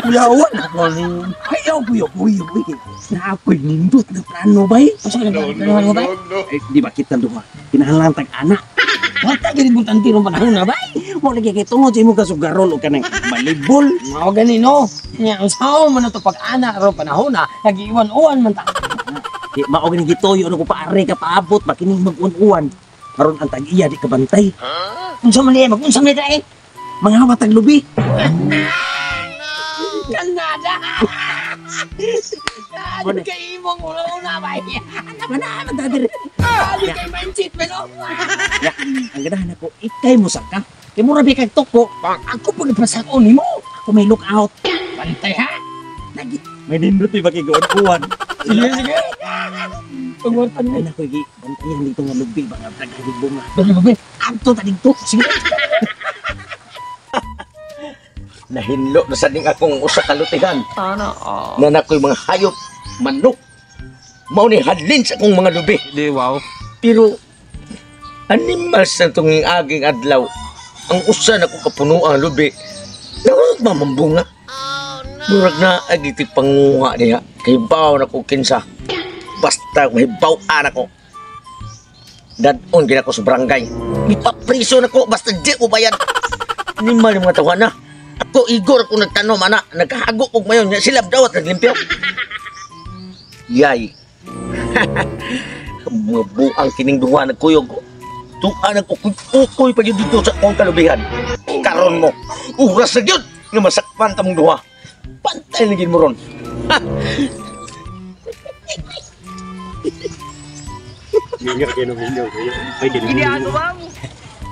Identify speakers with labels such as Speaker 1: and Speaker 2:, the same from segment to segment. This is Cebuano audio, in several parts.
Speaker 1: Kuyawan ako ni. Ayaw, kuya, kuya, kuya. Na ako'y nindot na plano, bay.
Speaker 2: Unsa ka nagplano, bay?
Speaker 1: Eh, di ba kita duha? Kinahanglan tag anak.
Speaker 2: Wala gid mong tanti rong panahon na, bay.
Speaker 1: Mo lagi kay tungod sa imong kasugaron o kanang balibol.
Speaker 2: Mao gani no. Nya unsaon man to pag-ana ro panahon na, nagiiwan-uwan man ta.
Speaker 1: Di mao gani gituyo ano ko paare ka paabot ba kining mag-uwan. Aron ang tag-iya di ka bantay.
Speaker 2: Unsa man diay, mag-unsa man diay?
Speaker 1: Mga watag lubi.
Speaker 2: Kanada. Ano kay imong una-una, bay?
Speaker 1: Mana man ta diri.
Speaker 2: Ano kay mindset man no?
Speaker 1: Ya, ang ganahan ako ikay mo saka. Kay mura bi kag tuko.
Speaker 2: Ako pag ipasakon nimo.
Speaker 1: Ako may look out.
Speaker 2: Bantay ha.
Speaker 1: Lagi. May nindot di ba kay uwan.
Speaker 2: Sige, sige. Pagwartan mo.
Speaker 1: Ay nako gi bantayan dito nga lubi ba nga daghan bunga.
Speaker 2: Babi, babi.
Speaker 1: Adto ta dito. Sige.
Speaker 3: Nahinlo na sa ding akong usa ka lutihan. Na nakoy mga hayop, manok. Mao ni hadlin sa akong mga lubi.
Speaker 4: Di, wow.
Speaker 3: Pero animals na itong aging adlaw. Ang usa na ko kapuno ang lubi. Naurot mamambunga. Murag na agi ti panguha niya. Kay baw na ko kinsa. Basta mahibaw na ko. Dadon gina ko sa barangay. Ipapriso na ko basta di ko bayad. Animal yung mga tawa na. Ako igor ako nagtanom ana, naghago og mayon nya sila dawat naglimpyo. Yay. Mga buang kining duha nagkuyog. Tuan nag-ukoy-ukoy pa yun dito sa akong kalubihan. Karon mo, oras na gyud nga masakpan ta mong duha. Pantay na gyud mo ron.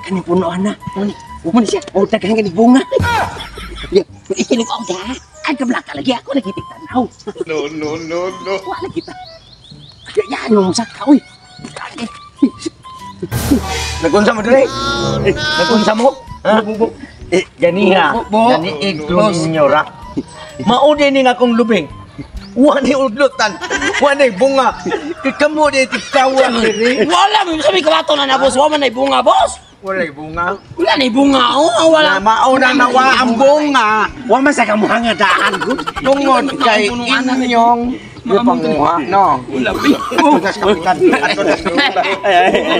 Speaker 1: Kaning punuan na. Muna siya. O daghan kani bunga. Ya, ikinig ko ka. Ay kablaka lagi ako nagitik tanaw.
Speaker 5: No, no, no, no.
Speaker 1: Wala kita. Ya, ya, yung saka oy.
Speaker 3: Nagunsa mo dire? Nagunsa mo? Ha? Eh, ganiha.
Speaker 2: Bo, bo.
Speaker 3: Ganiig ninyo ra. Mao din ning akong lubi. Wa ni udlotan. Wa ni bunga. Kay kamo di tikawan diri.
Speaker 2: Wala mo sabi kawato na na boss, wa man nay bunga, boss.
Speaker 3: Walay bunga.
Speaker 2: Wala nay bunga, oh, wala.
Speaker 3: Na mao na nawa ang bunga.
Speaker 1: Wa man sa kamuha nga daan gud.
Speaker 3: Tungod kay inyong panguha, no? Ato na sa kapitan. Ato na sa kapitan.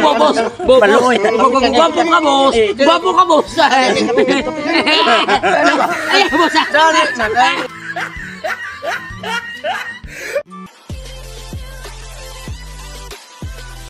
Speaker 2: Bo, boss. Bo, boss.
Speaker 1: Baloy.
Speaker 2: Bo, bo, Gwapo ka, boss. Gwapo ka, boss. Ay, boss.
Speaker 3: Dali, dali.